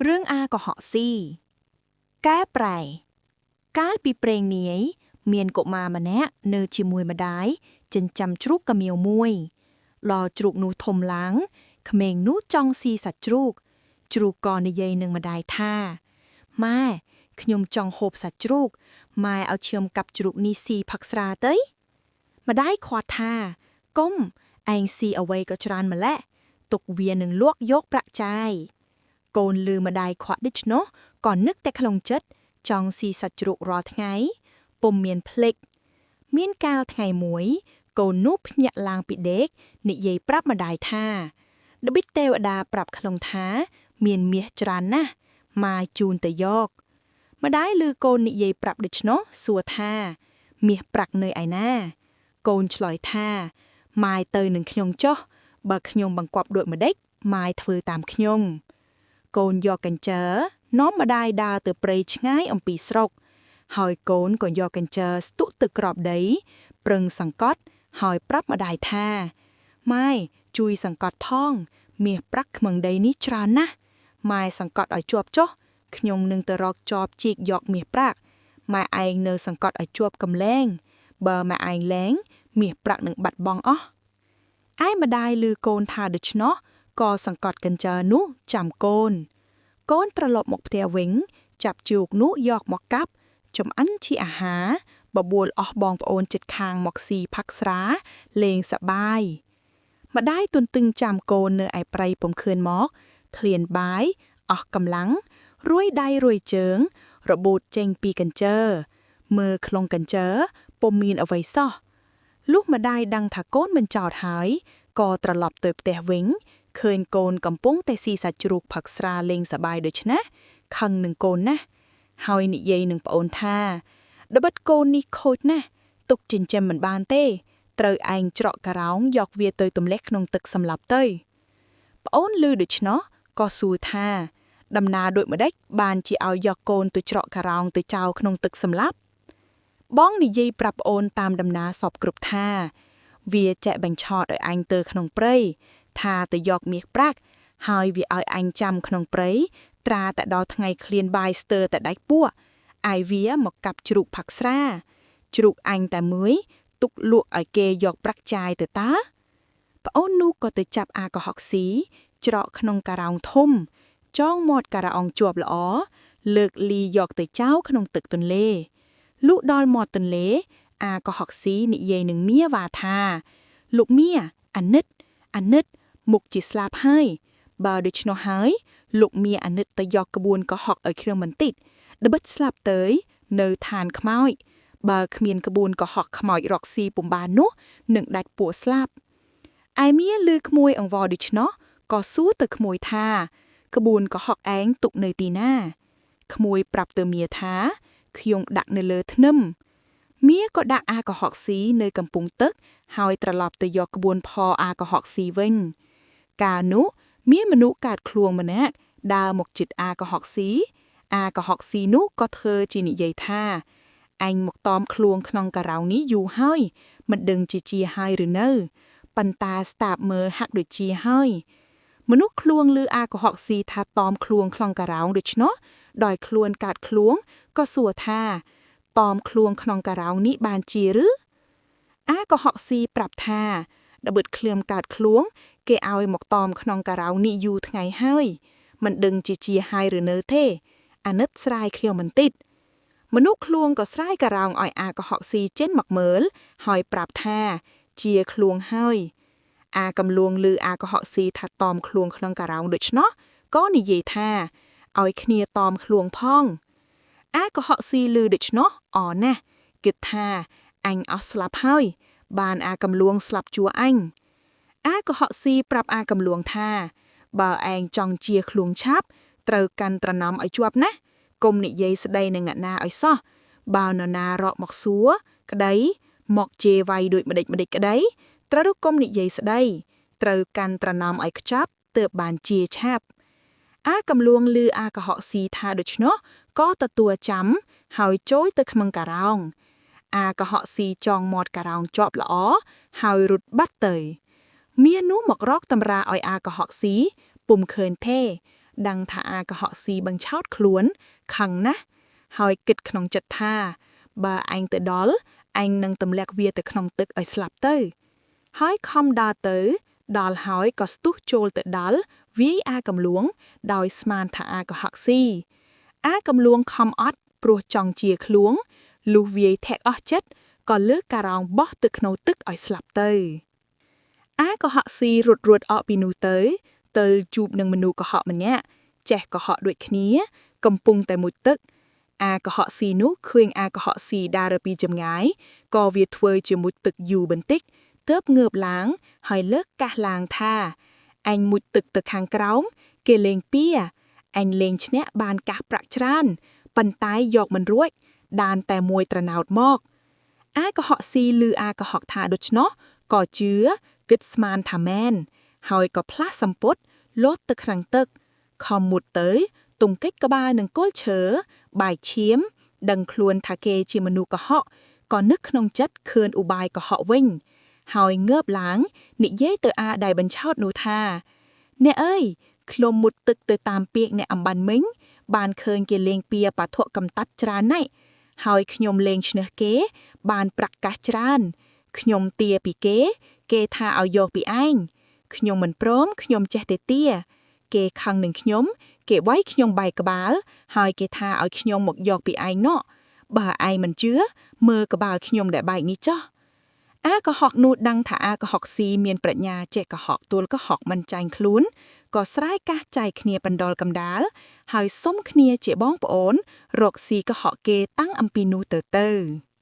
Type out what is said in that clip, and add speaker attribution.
Speaker 1: រឿងអាកុហកស៊ីកែប្រែកាលពីព្រេងនាយ មានកុមារម្នាក់នៅជាមួយម្ដាយចិញ្ចឹមជ្រូកកាមៀវមួយដល់ជ្រូកនោះធំឡើងក្មេងនោះចង់ស៊ីសាច់ជ្រូក ជ្រូកក៏និយាយនឹងម្ដាយថាម៉ែខ្ញុំចង់ហូបសាច់ជ្រូកម៉ែឲ្យឈាមកាប់ជ្រូកនេះស៊ីផឹកស្រាទៅម្ដាយខាត់ថាកុំឯងស៊ីអ្វីក៏ច្រើនម្ល៉េះទុកវានឹងលក់យកប្រាក់ចាយ កូនលឺម្ដាយខាត់ដូច្នោះក៏នឹកតែក្នុងចិត្តចង់ស៊ីសាច់ជ្រូករាល់ថ្ងៃពុំមានភ្លេចមានកាលថ្ងៃមួយ កូននោះភ្ញាក់ឡើងពីដេកនិយាយប្រាប់ម្ដាយថាដបិតទេវតាប្រាប់ក្នុងថា មានមាសច្រើនណាស់ម៉ាយជូនទៅយកម្ដាយលឺកូននិយាយប្រាប់ដូច្នោះសួរថា មាសប្រាក់នៅឯណា កូនឆ្លើយថាម៉ាយទៅនឹងខ្ញុំចុះបើខ្ញុំបង្គាប់ដូចម្ដេចម៉ាយធ្វើតាមខ្ញុំ កូនយកកញ្ចើនាំម្ដាយដើរទៅព្រៃឆ្ងាយអំពីស្រុក ហើយកូនក៏យកកញ្ចើស្ទុទៅក្របដី ប្រឹងសង្កត់ ហើយប្រាប់ម្ដាយថាម៉ែជួយសង្កត់ផង មាសប្រាក់ខ្មឹងដីនេះច្រើនណាស់ម៉ែសង្កត់ឲ្យជាប់ចុះខ្ញុំនឹងទៅរកចបជីកយកមាសប្រាក់ម៉ែឯងនៅសង្កត់ឲ្យជាប់កំលែងបើម៉ែឯងលែងមាសប្រាក់នឹងបាត់បង់អស់ឯម្ដាយឮកូនថាដូច្នោះក៏សង្កត់កញ្ចើនោះចាំកូន កូនត្រឡប់មកផ្ទះវិញ ចាប់ជ្រូកនោះយកមកកាប់ចំអិនជាអាហារបបួលអស់បងប្អូនចិត្តខាងមកស៊ីផឹកស្រាលេងសប្បាយម្ដាយទន្ទឹងចាំកូននៅឯព្រៃពុំឃើញមកឃ្លានបាយអស់កម្លាំងរួយដៃរួយជើង របូតចេញពីកញ្ចើមើលក្នុងកញ្ចើពុំមានអ្វីសោះលុះម្ដាយដឹងថាកូនមិនចោតហើយក៏ត្រឡប់ទៅផ្ទះវិញ ឃើញកូនកំពុងតែស៊ីសាច់ជ្រូកផឹកស្រាលេងសប្បាយដូច្នេះខឹងនឹងកូនណាស់ហើយនិយាយនឹងប្អូនថាដបិតកូននេះខូចណាស់ទុកចិញ្ចឹមមិនបានទេ ត្រូវឯងច្រកការោងយកវាទៅទម្លាក់ក្នុងទឹកសម្លាប់ទៅប្អូនឮដូច្នោះក៏សួរថា ដំណើរដូចម្ដេចបានជាឲ្យយកកូនទៅច្រកការោងទៅចោលក្នុងទឹកសម្លាប់បងនិយាយប្រាប់ប្អូនតាមដំណើរសពគ្រប់ថា វាចែកបញ្ឆោតឲ្យអញទៅក្នុងព្រៃថាទៅយកមាសប្រាក់ហើយវាឲ្យអញចាំក្នុងព្រៃត្រាតែដល់ថ្ងៃឃ្លានបាយស្ទើរតែដាច់ពោះឯវាមកកាប់ជ្រូកផឹកស្រា ជ្រូកអញតែមួយ ទុកលក់ឲ្យគេយកប្រាក់ចាយទៅតើប្អូននោះក៏ទៅចាប់អាកុហកស៊ីច្រកក្នុងការោងធំ ចងមាត់ការោងជាប់ល្អលើកលីយកទៅចោលក្នុងទឹកទន្លេលុះដល់មាត់ទន្លេ អាកុហកស៊ីនិយាយនឹងមៀវ៉ាថា លោកមៀអាណិតអាណិតមុខជាស្លាប់ហើយបើដូច្នោះហើយ លោកមៀអាណិតទៅយកក្បួនកុហកឲ្យខ្ញុំបន្តិចដបិតស្លាប់ទៅនៅឋានខ្មោចបើគ្មានក្បួនកុហកខ្មោចរកស៊ីពុំបាននោះនឹងដាច់ពោះស្លាប់ឯមៀលឺក្មួយអង្វរដូច្នោះក៏សួរទៅក្មួយថា ក្បួនកុហកឯងទុកនៅទីណាក្មួយប្រាប់ទៅមៀថាខ្ញុំដាក់នៅលើធ្នឹមមៀក៏ដាក់អាកុហកស៊ីនៅកំពង់ទឹក ហើយត្រឡប់ទៅយកក្បួនផអាកុហកស៊ីវិញ កាលនោះមានមនុស្សកាត់ខ្លួនម្នាក់ដើរមកជិតអាកុហកស៊ីអាកុហកស៊ីនោះក៏ធ្វើជានិយាយថាអញមកតอมខ្លួនក្នុងការោងនេះយូរហើយមិនដឹងជាជាហើយឬនៅប៉ុន្តែស្តាបមើលហាក់ដូចជាហើយមនុស្សខ្លួនលឺអាកុហកស៊ីថាតอมខ្លួនក្នុងការោងដូច្នោះដោយខ្លួនកាត់ខ្លួនក៏សួរថាតอมខ្លួនក្នុងការោងនេះបានជាឬអាកុហកស៊ីប្រាប់ថាដបិតឃ្លៀមកាត់ខ្លួនគេឲ្យមកតอมក្នុងការោងនេះយូរថ្ងៃហើយមិនដឹងជាជាហើយឬនៅទេអាណិតស្រាយឃ្លៀមបន្តិចមនុស្សខ្លួនក៏ស្រាយការោងឲ្យអាកុហកស៊ីចេញមកមើលហើយប្រាប់ថាជាខ្លួនហើយអាកំលួងលឺអាកុហកស៊ីថាតอมខ្លួនក្នុងការោងដូច្នោះក៏និយាយថាឲ្យគ្នាតอมខ្លួនផង អាកុហកស៊ីលឺដូច្នោះអណាស់គិតថាអញអស់ស្លាប់ហើយ បានអាកំលួងស្លាប់ជួអញអាកុហកស៊ីប្រាប់អាកំលួងថា បើឯងចង់ជាខ្លួនឆាប់ត្រូវកាន់ត្រណំឲ្យជាប់ណាកុំនិយាយស្ដីនឹងអ្នកណាឲ្យសោះបើនរណារកមកសួរក្តីមកជេរវាយដូចម្ដេចម្ដេចក្តីត្រូវកុំនិយាយស្ដីត្រូវកាន់ត្រណំឲ្យខ្ចប់ទើបបានជាឆាប់អាកំលួងលឺអាកុហកស៊ីថាដូច្នោះក៏ទទួលចាំហើយចូលទៅក្នុងការោងអាកុហកស៊ីចងមាត់ការោងជាប់ល្អហើយរត់បាត់ទៅមៀនោះមករកតម្រាឲ្យអាកុហកស៊ីពុំឃើញទេ ដឹងថាអាកុហកស៊ីបញ្ឆោតខ្លួនខឹងណាស់ហើយគិតក្នុងចិត្តថា បើឯងទៅដល់ឯងនឹងទម្លាក់វាទៅក្នុងទឹកឲ្យស្លាប់ទៅ ហើយខំដើរទៅ ដល់ហើយក៏ស្ទុះចូលទៅដល់វាយអាកំលួង ដោយស្មានថាអាកុហកស៊ីអាកំលួងខំអត់ព្រោះចង់ជាឃ្លួងលុះវាយធាក់អស់ចិត្តក៏លើកការោងបោះទៅក្នុងទឹកឲ្យស្លាប់ទៅ អាកុហកស៊ីរត់រត់អอกពីនោះទៅទើជួបនឹងមនុស្សកុហកម្នាក់ចេះកុហកដូចគ្នា កំពុងតែមុជទឹក អាកុហកស៊ីនោះឃើញអាកុហកស៊ីដើរពីចម្ងាយក៏វាធ្វើជាមុជទឹកយូរបន្តិចទើបងើបឡើង ហើយលើកកាសឡើងថាអញមុជទឹកទៅខាងក្រោម គេលេងពៀអញលេងឈ្នះបានកាសប្រាក់ច្រើនប៉ុន្តែយកមិនរួច ដានតែមួយត្រណោតមក អាកុហកស៊ីឮអាកុហកថាដូច្នោះក៏ជឿគិតស្មានថាមែនហើយក៏ផ្លាស់សម្ពុតលោតទៅក្នុងទឹកខំមុតទៅទុំកិច្ចក្បាលនឹងគល់ឈើបែកឈាម ដឹងខ្លួនថាគេជាមនុស្សកុហកក៏នឹកក្នុងចិត្តខឿនឧបាយកុហកវិញ ហើយងើបឡើងនិយាយទៅអាដែលបញ្ឆោតនោះថា អ្នកអើយខ្ញុំមុតទឹកទៅតាមពាក្យអ្នកអំបានមិញ បានឃើញគេលេងពៀប៉ាធុកំតាត់ច្រើនណាស់ហើយខ្ញុំលេងឈ្នះគេ បានប្រាក់កាសច្រើន ខ្ញុំទាពីគេ គេថាឲ្យយកពីឯងខ្ញុំមិនព្រមខ្ញុំចេះតែទាគេខឹងនឹងខ្ញុំ គេវាយខ្ញុំបែកក្បាល ហើយគេថាឲ្យខ្ញុំមកយកពីឯងណោះបើឯងមិនជឿមើលក្បាលខ្ញុំដែលបែកនេះចុះអាកុហកនោះដឹងថាអាកុហកស៊ីមានប្រាជ្ញាចេះកុហកទួលកុហកមិនចាញ់ខ្លួនក៏ស្រាយកាសចែកគ្នាបណ្ដុលកំដាល ហើយសុំគ្នាជាបងប្អូន រកស៊ីកុហកគេតាំងអំពីនោះទៅទៅ។